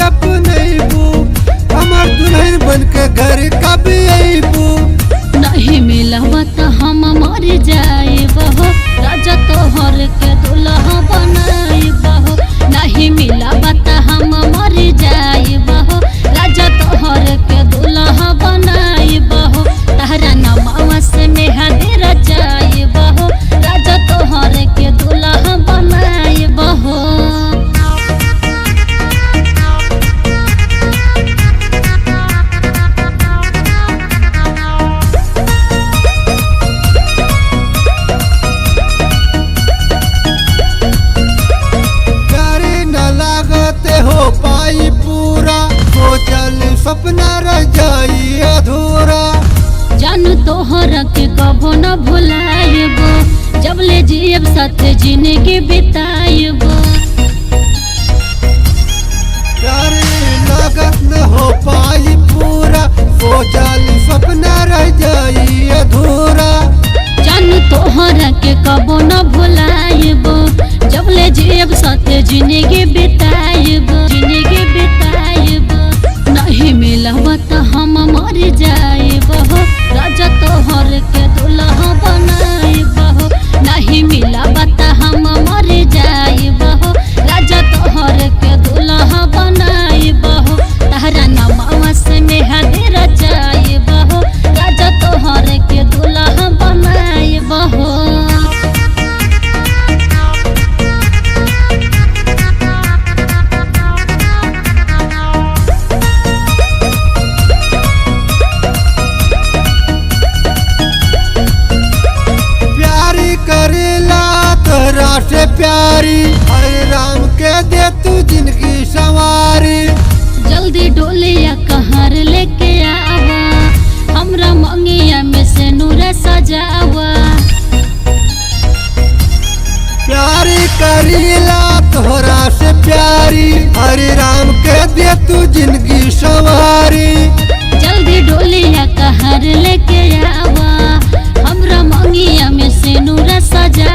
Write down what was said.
अपनैबू, हमर दुल्हन बन के घर कब अबू। नहीं मिलबा त हम मर जाइब हो, राजा तोहर के दुल्हा बनाइब हो। नहीं मिलबा त हम मर जाइब हो, राजा तोहर के दुल्हा बनाइब हो। तहरा नमवा से मेहंदी रचाइब हो, राजा तोहर के दुल्हा बनाइब हो। प्यारे न लागत हो पाई पूरा, सोचल सपना रह जाई अधूरा। जानू तोहर के कबो न भुलाइबो, जब ले जियब साथ जिंदगी बिताइबो। प्यारे लागत न हो पाई पूरा, सोचल सपना रह जाई अधूरा। जानू तोहर के कबो न भुलाइबो, जब ले जियब साथ जिंदगी बिताइबो, जिंदगी बिताइबो। नहीं मिलब त हम मर जाइब हो, राजा तोहर के दुल्हा बनाइब हो। नहीं मिलब त हम मर जाइब हो, राजा तोहर के दुल्हा बनाइब हो। तहरा नमवा से मेहंदी रचाइब हो, राजा तोहर के दुल्हा बनाइब हो। प्यारी करेला तोहरा से प्यारी, हरे राम के दे तू जिंदगी सवारी। जल्दी डोलिया कहर लेके आवा, हमरा मंगिया में से नूर सजावा। प्यारी करेला तोहरा से प्यारी, हरे राम के दे तू जिंदगी सवारी। जल्दी डोलिया कहर लेके आवा, हमरा मंगिया में से नूर सजावा।